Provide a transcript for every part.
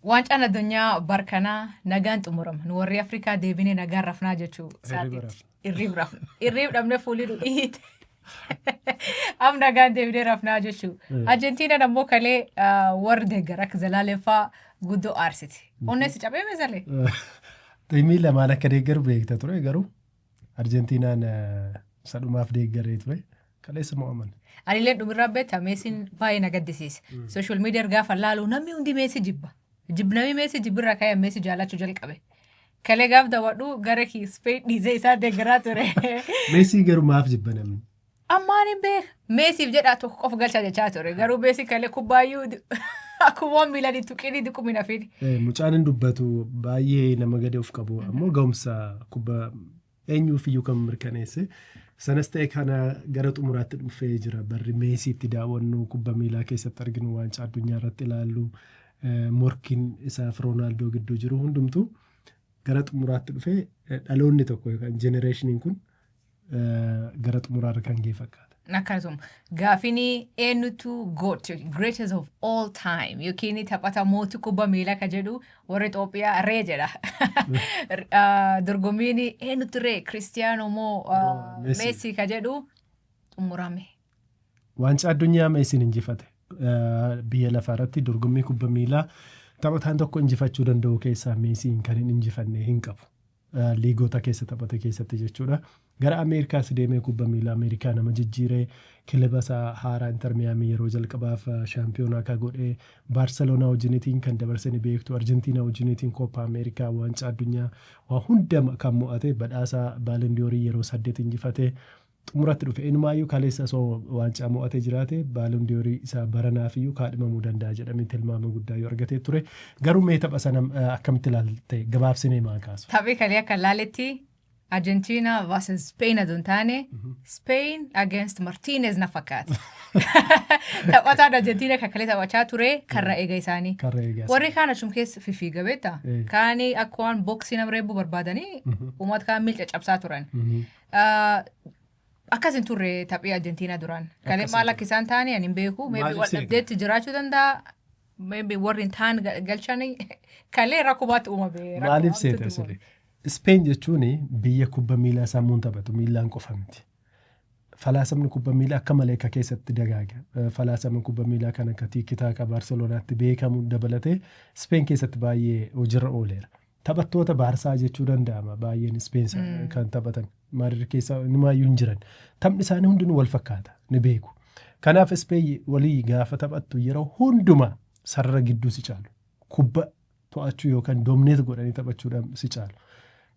Waancaan addunyaa barkanaa nagaan xumurama. Nu warri Afrikaa deebinee nagaan rafnaa jechuu Hirriba isaatiitti. Irriib rafna. Irriib dhabnee fuulli nu dhiite. Am nagaan deebinee rafnaa jechuu. Arjentiinaan ammoo kalee warri deeggar akka Zalaaleffaa guddoo aarsiti. Onnee si cabee meesalee? Tiimii lamaan akka deeggaru beekta ture, garuu Arjentiinaan sadhumaaf deeggaree ture. Kaleessa mo'aman. Anillee dhumirraa beekta, Meesiin baay'ee na gaddisiisa. Social media gaafa laalu namni hundi Meesii jibba. Namni Meesii jibbirraa ka'ee Meesii jaallachuu jalqabe. Kalee gaaf daawwadhu gara Speen dhiisee isaa deeggaraa ture. Meesii garuu maaf jibba namni? Ammaan hin beeka. Meesiif jedhaa tokko qofa galchaa jechaa ture. Garuu Meesii kalee kubbaayyuu akkuma waan miilaan hin tuqini diqumi na fidi. Mucaan hin dubbatu, baay'ee nama gadi of qabu, ammoo ga'umsa kubbaa eenyuuf iyyuu kan mirkaneesse. Sanas ta'e kana gara xumuraatti dhufee jira. Barri Meesiitti daawwannu, kubba miilaa keessatti arginu, waancaa addunyaa irratti ilaallu, morkiin isaaf Roonaaldoo gidduu jiru hundumtuu gara xumuraatti dhufee, dhaloonni tokko yookaan generationiin kun gara xumuraarra kan ga'e fakkaata. Akkasuma gaafini eenyutu GOAT, greatest of all time, yookiin taphata mootii kubba miilaa ka jedhu, warri Itoophiyaa ree jedha. Dorgommiin eenyutu ree, Kiristiyaanoo moo Messi? Meesii ka jedhu xumurame. Waancaa addunyaa Meesiin injifate. Biyya lafaa irratti dorgommii kubba miilaa taphataan tokko injifachuu danda'u keessaa Meesiin kan hin injifanne hin qabu. Liigota keessa taphate keessatti jechuudha. Gara Ameerikaas deemee kubba miilaa Ameerikaa nama jijjiiree, kilaba isaa haaraa Inter Miyaamii yeroo jalqabaaf shaampiyoonaa akka godhee, Baarseloonaa wajjiniitiin kan dabarse ni beektu. Arjentiinaa wajjiniitiin Kooppaa Ameerikaa, waancaa addunyaa waa hunda kan mo'ate, badhaasa Baalondiyoorii yeroo saddeet injifatee xumuratti dhufe. Inumaayyuu kaleessa osoo waancaa mo'atee jiraate Baalondiyoorii isaa baranaafiyyuu kaadhimamuu danda'a jedhamee tilmaama guddaa yoo argatee ture. Garuu mee tapha sana akkamitti ilaalte? Gabaabsinee maa kaasu? Taphii kalee akka laaletti Argentina versus Spain adoo hin taane Spain against Martinez na fakkaata. Taphataan Argentina kan kalee taphachaa ture karra eega isaanii. Karra eegaa. Warri kaan achum keessa fifiiga beektaa? Kaanii akka waan boksii nama reebuu barbaadanii uummata kaan miil caccabsaa turan. Akkas hin turre taphii Argentina duraan. Kalee maal akka isaan taane ani hin beeku. Maybe Maaliif wal seete? dhabdeetti jiraachuu danda'a. Maybe warri hin taan galchanii kalee rakkubaatti uumame. Maaliif seete asirri? Speen jechuun biyya kubba miilaa sammuun taphatu, miilaan qofa miti. Falaasamni kubba miilaa akka malee akka keessatti dagaaga. Falaasamni kubba miilaa kan akka tiki-taka Baarselonaatti beekamu dabalatee Speen keessatti baay'ee hojiirra ooleera. Taphattoota Baarsaa jechuu danda'ama baay'een Speen kan taphatan. Maadrid keessa nimaayyuu hin jiran. Taphni isaanii hundinuu wal fakkaata, ni beeku. Kanaaf Speen walii gaafa taphattu yeroo hundumaa sarara gidduu si caalu. Kubba to'achuu yookaan dominate godhanii taphachuudhaan si caalu.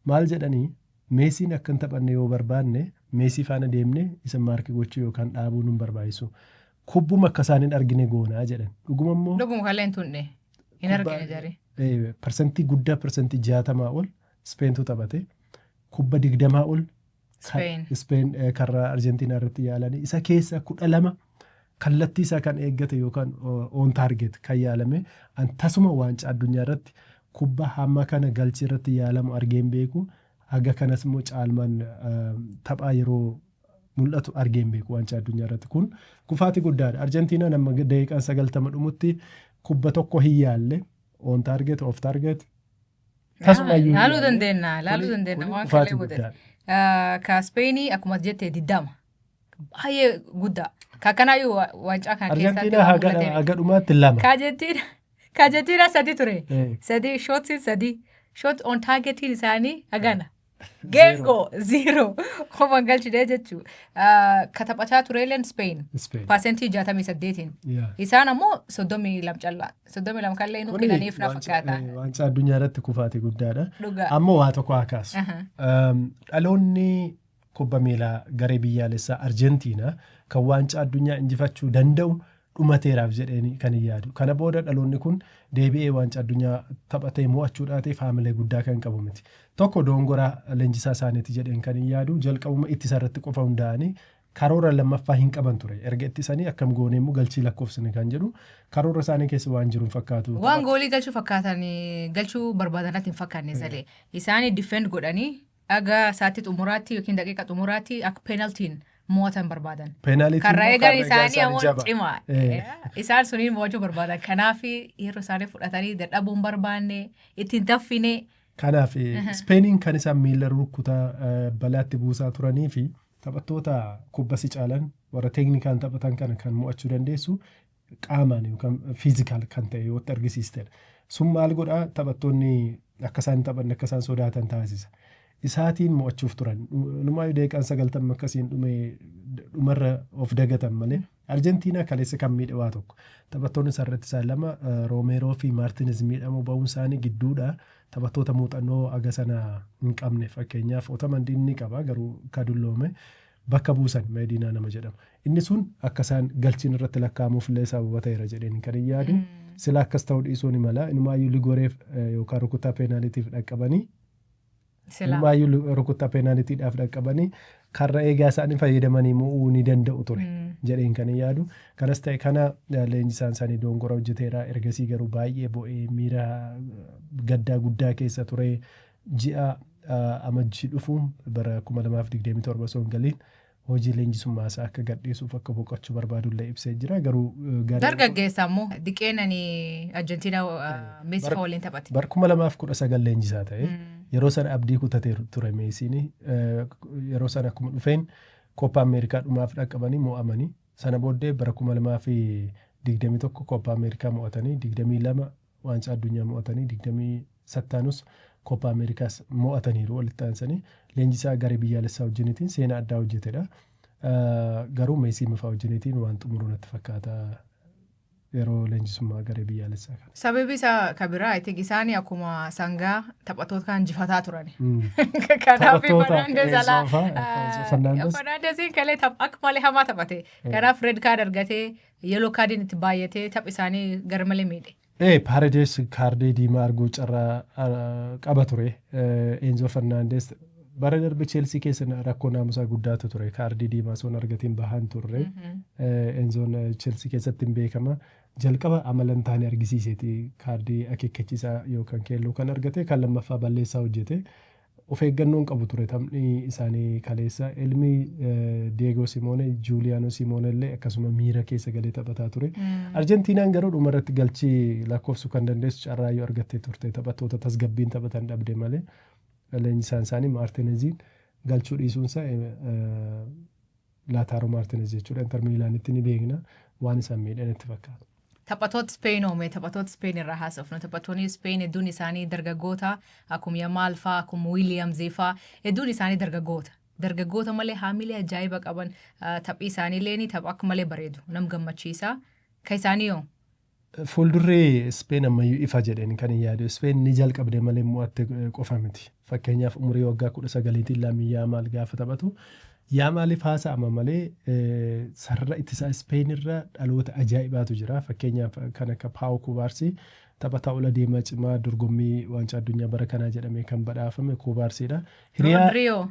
Maal jedhanii, Meesiin akka hin taphanne yoo barbaanne Meesii faana deemne isa mark gochuu yookaan dhaabuu nun barbaachisu. Kubbuma akka isaan hin argine goonaa jedhan. Dhuguma immoo Dhuguma kalee hin tunne. Hin argine jari. Parsantii guddaa, 60% ol Speentu taphate. Kubba 20 ol Speen. Speen karra Arjentiinaa irratti yaalanii isa keessa 12 kallattii isaa kan eeggate yookaan on target kan yaalame. An tasuma waancaa addunyaa irratti kubba hamma kana galchii irratti yaalamu argee hin beeku. Haga kanas immoo caalmaan taphaa yeroo mul'atu argee hin beeku waancaa addunyaa irratti. Kun kufaatii guddaadha. Arjentiinaan amma daqiiqaan 90 dhumutti kubba tokko hin yaalle, on target, off target tasumayyuu hin Laaluu yaalle. dandeenya. Laaluu dandeenya. Kuni Waan kufaatii kalee mudate. guddaadha. Ka Speenii akkuma jette 20. Baay'ee guddaa. Ka kanaayyuu waancaa kana keessatti Arjentiinaa waan haga mul'ate. haga dhumaatti lama. Ka Arjentiinaa sadi ture. Sadi shots, sadi. Shot on targetiin isaanii hagana. Geengoo zero. Qofa galchidee jechuu. Ka taphachaa turelleen Spain. Spain. 68%iin. Isaan ammoo 32 callaa. 32 kallee nu Kuni kennaniif na fakkaata. Waancaa addunyaa irratti kufaatii guddaadha. Dhugaa. Ammoo waa tokko haa kaasu. Dhaloonni kubba miilaa garee biyyaalessaa Arjentiinaa kan waancaa addunyaa injifachuu danda'u dhumateeraaf jedheen kan hin yaadu. Kana booda dhaloonni kun deebi'ee waancaa addunyaa taphatee mo'achuudhaatiif haamilee guddaa kan qabu miti. Tokko doongora leenjisaa isaaniiti jedheen kan hin yaadu, jalqabuma ittisa irratti qofa hundaa'anii karoora lammaffaa hin qaban ture. Erga ittisanii akkam goonee immoo galchii lakkoofsine kan jedhu karoora isaanii keessa waan jiru hin fakkaatu. Waan goolii galchuu fakkaatan galchuu barbaadanatti hin fakkaanne salee. Isaanii defend godhanii aga sa'aatii xumuraatti yookiin daqiiqa xumuraatti akka penaltiin Mo'atan barbaadan. Peenaalitiin Karra immoo eegan karra eegaa isaanii ammoo jaba. Cimaa. Isaan suniin mo'achuu barbaadan. Kanaaf yeroo isaanii fudhatanii dadhabuu hin barbaanne, ittiin taffine. Kanaaf Ispeeniin kan isaan miila rukkutaa balaatti buusaa turanii fi taphattoota kubba si caalan, warra teeknikaan taphatan kana kan mo'achuu dandeessu qaamaan yookaan physical kan ta'e yoo itti argisiistedha. Sun maal godhaa? Taphattoonni akka isaan taphanne, akka isaan sodaatan taasisa. Isaatiin mo'achuuf turan. Numaayyuu daqiiqaan 90 akkasiin dhume dhumarra of dagatan malee. Arjentiinaa kaleessa kan miidhe waa tokko. Taphattoonni sarratti isaan lama, Roomeeroo fi Maartinez, miidhamuu ba'uun isaanii gidduudha. Taphattoota muuxannoo aga sana hin qabne, fakkeenyaaf Otamandiin ni qaba garuu ka dulloome bakka buusan Meediinaa nama jedhamu. Inni sun akka isaan galchiin irratti lakkaa'amuuf illee sababa ta'eera jedheen kan hin yaadu. Sila akkas ta'uu dhiisuu ni mala. Inumaayyuu ligoreef yookaan rukuttaa peenaalitiif dhaqqabanii Silaa. Inumaayyuu rukuttaa peenaalitiidhaaf dhaqqabanii karra eegaa isaanii fayyadamanii mo'uu ni danda'u ture jedheen kan hin yaadu. Kanas ta'e kana, leenjisaan isaanii dongora hojjeteera. Ergasii garuu baay'ee bo'ee miira gaddaa guddaa keessa ture. Ji'a Amajjii dhufuun bara 2027 osoo hin galiin hojii leenjisummaa isaa akka gadhiisuuf, akka boqochuu barbaadullee ibsee jira. Garuu gareen Dargaggeessa ammoo diqeenani Arjentiinaa Meesii fa waliin taphate. Bara 2019 leenjisaa ta'e, yeroo sana abdii kutatee ture Meesiin. Yeroo sana akkuma dhufeen Kooppa Ameerikaa dhumaaf dhaqqabanii mo'amanii, sana booddee bara 2021 Kooppa Ameerikaa mo'atanii, 22 waancaa addunyaa mo'atanii, 23 taanus Kooppa Ameerikaas mo'ataniiru walitti aansanii. Leenjisaa garee biyyaalessaa wajjiniitiin seenaa addaa hojjetedha. Garuu Meesii mafaa wajjiniitiin waan xumuruu natti fakkaata yeroo leenjisummaa garee biyyaalessaa kana. Sababi isaa kabiraa, I think isaanii akkuma sangaa taphattoota kan jifataa turan. Kanaaf Taphattoota Fernandes alaa Enzo fa'aa, Fernandes. Fernandesiin kalee akka malee hamaa taphate. Kanaaf red card argatee, yellow cardiin itti baay'atee taphi isaanii gar malee miidhe. Paredes kaardii diimaa arguu carraa qaba ture. Enzo Fernandes bara darbe Chelsea keessa rakkoo naamusaa guddaatu ture. Kaardii diimaa osoo hin argatiin bahan turre. Enzoon Chelsea keessatti hin beekama. Jalqaba amala hin taane argisiiseeti kaardii akeekkachiisaa yookaan keelloo kan argate, kan lammaffaa balleessaa hojjete. Of eeggannoon qabu ture taphni isaanii kaleessa. Ilmi Diego Simoone, Juliano Simoone illee akkasuma miira keessa galee taphataa ture. Arjentiinaan garuu dhumarratti galchii lakkoofsuu kan dandeessu carraa yoo argattee turte, taphattoota tasgabbiin taphatan dhabde malee. Leenjisaan isaanii Maartineziin galchuu dhiisuunsa, Laataaro Maartinez jechuudha. Inter Miilaanitti ni beekna, waan isaan miidhan itti fakkaata. Taphattoota Speen oomee, taphattoota Speen irraa haasofnu. Taphattoonni Speen hedduun isaanii dargaggoota, akkuma Yamaal fa'aa, akkuma Wiiliyaamz fa'aa, hedduun isaanii dargaggoota. Dargaggoota malee haamilee ajaa'iba qaban, taphii isaanii illee tapha akka malee bareedu, nam gammachiisa. Ka isaanii yoo? Fuuldurri Speen ammayyuu ifa jedheen kan hin yaadu. Speen ni jalqabde malee mo'atte qofa miti. Fakkeenyaaf umurii waggaa 19tiin Laamiin Yaamaal gaafa taphatu, Yaamaaliif haasa'ama malee sarara ittisaa Speen irra dhaloota ajaa'ibaatu jira. Fakkeenyaaf kan akka Paawu Kubaarsi, taphataa ola deemaa cimaa dorgommii waancaa addunyaa bara kanaa jedhamee kan badhaafame Kubaarsiidha. Rodrigo.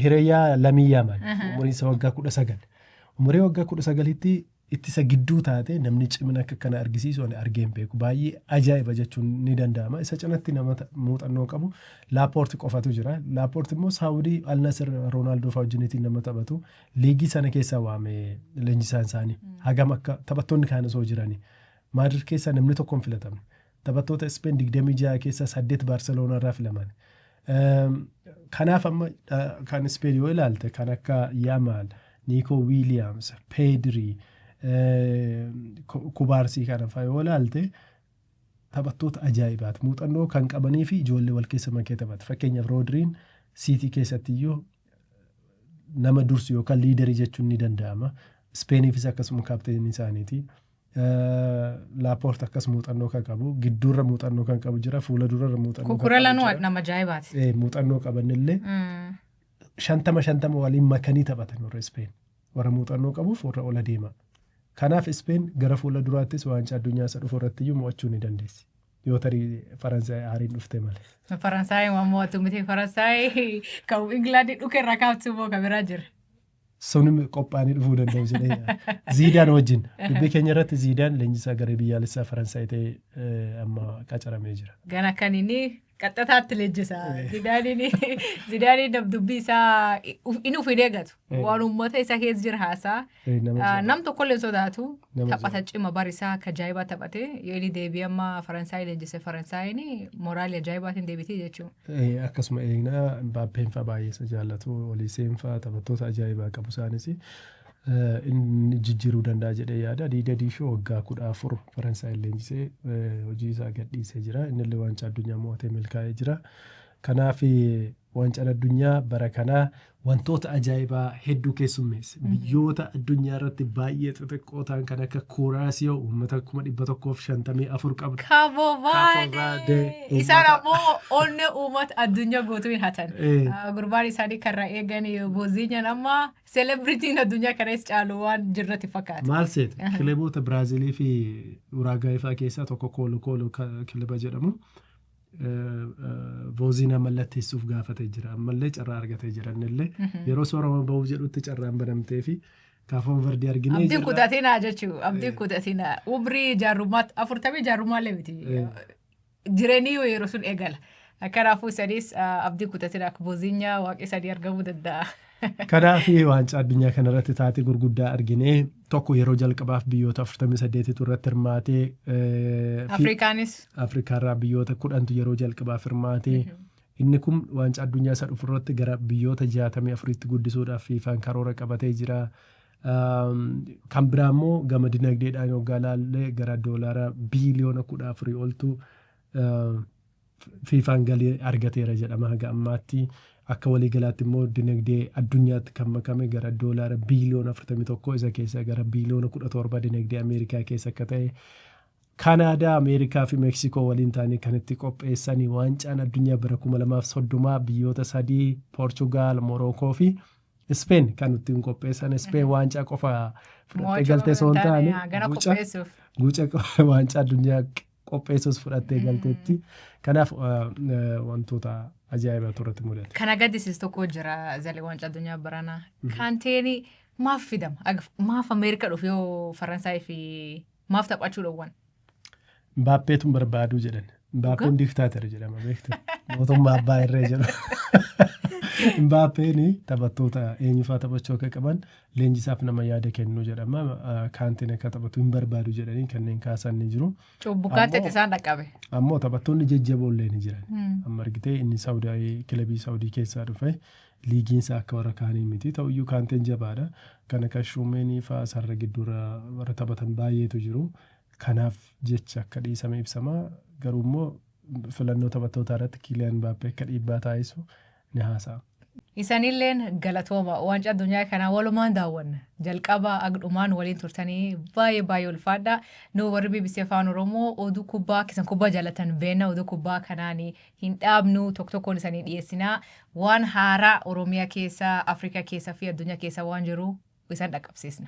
Hiriyaa Lamii Yaamaal umuriin isaa waggaa 19. Umurii waggaa 19tti ittisa gidduu taate namni cimina akka kana argisiisu ani argee hin beeku. Baay'ee ajaa'iba jechuun ni danda'ama. Isa cinatti nama muuxannoo qabu Laapoorti qofatu jira. Laapoorti immoo Saawudii Al Nasir Roonaaldoo fa'aa wajjiniitiin nama taphatu. Liigii sana keessaa waame leenjisaan isaanii. Hagam akka taphattoonni kaan osoo jiranii. Maadrid keessaa namni tokko hin filatamne. Taphattoota Speen 26 keessaa saddeet Baarseloonaa irraa filaman. Kanaaf amma kan Speen yoo ilaalte, kan akka Yaamaal, Niikoo Wiiliyaams, Peedrii, Kubaarsii kana fa'aa yoo ilaalte, taphattoota ajaa'ibaati. Muuxannoo kan qabanii fi ijoollee wal keessa makee taphata. Fakkeenyaaf Roodriin Siitii keessatti iyyuu nama dursu yookaan leaderii jechuun ni danda'ama. Ispeeniifis akkasuma kaapteenii isaaniiti. Laapoort akkas muuxannoo kan qabu, gidduurra muuxannoo kan qabu jira, fuula durarra muuxannoo kan qabu Kukurelanuu jira. Nama ajaa'ibaati. Muuxannoo qabanillee 50-50 waliin makanii taphatan warra Ispeen. Warra muuxannoo qabuuf warra ola deema. Kanaaf Ispeen gara fuula duraattis waancaa addunyaa isa dhufu irratti iyyuu mo'achuu ni dandeessi. Yoo tarii Faransaay aariin dhufte malee. Faransaay waan mo'atu miti. Faransaay kan Ingilaandii dhuke irraa kaaftu immoo kan biraa jira. Sun qophaa'anii dhufuu danda'u jedhee yaada. Ziidaan wajjin dubbii keenya irratti, Ziidaan leenjisaa garee biyyaalessaa Faransaay ta'ee amma qacaramee jira. Gana kan inni Qaxxataatti leenjisa. Zidaaniin nam dubbii isaa inni uf hin eegatu. Waan uummata isa keessa jira haasaa. Nama jaba. Nam tokkollee hin sodaatu. Nama Taphata cima barisaa akka ajaa'ibaa taphate. Yoo inni deebi'ee amma Faransaayii leenjise, Faransaayini moraalii ajaa'ibaatiin deebitii jechuudha. Akkasuma eegnaa Mbaappeen fa'aa baay'ee isa jaallatu. Oliiseen fa'aa taphattoota ajaa'ibaa qabu isaanis. Inni jijjiiruu danda'a jedhee yaada. Didier Deschamps waggaa 14 Faransaay leenjisee hojii isaa gadhiisee jira. Innillee waancaa addunyaa mo'atee milkaa'ee jira. Kanaaf waancaan addunyaa bara kanaa wantoota ajaa'ibaa hedduu keessummeesse. Biyyoota addunyaa irratti baay'ee xixiqqoo ta'an kan akka Kuuraasiyoo uummata 154,000 qabdu. Kaabo Vaade. Vaade. Isaan ammoo onnee uummata addunyaa guutuu hin hatan. Gurbaan isaanii karra eegan Vozinhaan amma celebritiin addunyaa kanas caalu waan jirratti fakkaata. Maal seete, kilaboota Biraazilii fi Uraagaay fa'aa keessaa tokko Koolo Koolo kilaba jedhamu Vozinha mallatteessuuf gaafatee jira. Ammallee carraa argatee jira innillee. Yeroo soorama bahuuf jedhutti carraan banamtee fi Kaafoo Verdee arginee Abdiin jirra. kutatinaa jechuun, abdiin kutatinaa, umrii jaarrummaatti 40 jaarrummaallee miti. Jireenyi yoo yeroo sun eegala. Kanaafuu isanis abdii kutatinaa, akka Vozinha waaqni isaanii argamuu danda'a. Kanaaf waancaa addunyaa kanarratti taatee gurguddaa arginee, tokko yeroo jalqabaaf biyyoota 48tu irratti hirmaatee Afrikaanis. Afrikaarraa biyyoota 10tu yeroo jalqabaaf hirmaatee, inni kun waancaa addunyaa isa dhufu irratti gara biyyoota 64tti guddisuudhaaf FIFAn karoora qabatee jira. Kan biraa immoo gama dinagdeedhaan yoggaa ilaalle gara doolaara biiliyoona 14 oltu FIFAn galii argateera jedhama haga ammaatti. Akka waliigalaatti immoo dinagdee addunyaatti kan makame gara doolaara biiliyoona 41, isa keessaa gara biiliyoona 17 dinagdee Ameerikaa keessa akka ta'e. Kanaadaa, Ameerikaa fi Meeksikoo waliin ta'anii kan itti qopheessanii waancaan addunyaa bara 2030 biyyoota sadii, Poorchugaal, Morookoo fi Speen kan ittiin qopheessan. Speen waancaa qofa fudhattee galtee osoo hin taane Gara guca qopheessuuf. Guca waancaa addunyaa qopheessuus fudhattee galteetti. Kanaaf wantoota ajaa'ibaa irratti mudate. Kana gaddisiis tokko jira zalee waancaa addunyaa baranaa. Kaanteeni maaf fidama? Maaf Ameerikaa dhufe yoo Faransaay fi maaf taphachuu dhowwan? Mbaappeetu barbaaduu jedhan. Mbaappeen dictator jedhama, beektu. Mootummaa abbaa irree jedhu. Mbaappeen taphattoota eenyufaa taphachuu akka qaban leenjisaaf nama yaada kennu jedhama. Kaanteen akka taphatu hin barbaadu jedhanii kanneen kaasan ni jiru. Cubbuu Kaanteetti isaan dhaqqabe. Ammoo taphattoonni jajjaboo illee ni jiran. Amma argitee inni Saawudii, kilabii Saawudii keessaa dhufe, liigiinsa akka warra kaanii miti. Ta'uyyuu Kaanteen jabaadha. Kan akka Shumeenii fa'aa sarara gidduurra warra taphatan baay'eetu jiru. Kanaaf jecha akka dhiisame ibsama. Garuu immoo filannoo taphattootaa irratti Kiiliyaan Mbaappee akka dhiibbaa taasisu ni haasa'a. Isanilleen galatooma, waancaa addunyaa kanaa walumaan daawwanna. Jalqaba agdhumaan waliin turtanii baay'ee baay'ee ulfaadha. Nu warri BBC Afaan Oromoo oduu kubbaa keessan, kubbaa jaalatan beena, oduu kubbaa kanaan hin dhaabnu, tokko tokkoon isanii dhiyeessinaa. Waan haaraa Oromiyaa keessa, Afrikaa keessa fi addunyaa keessa waan jiru isaan dhaqqabsiisna.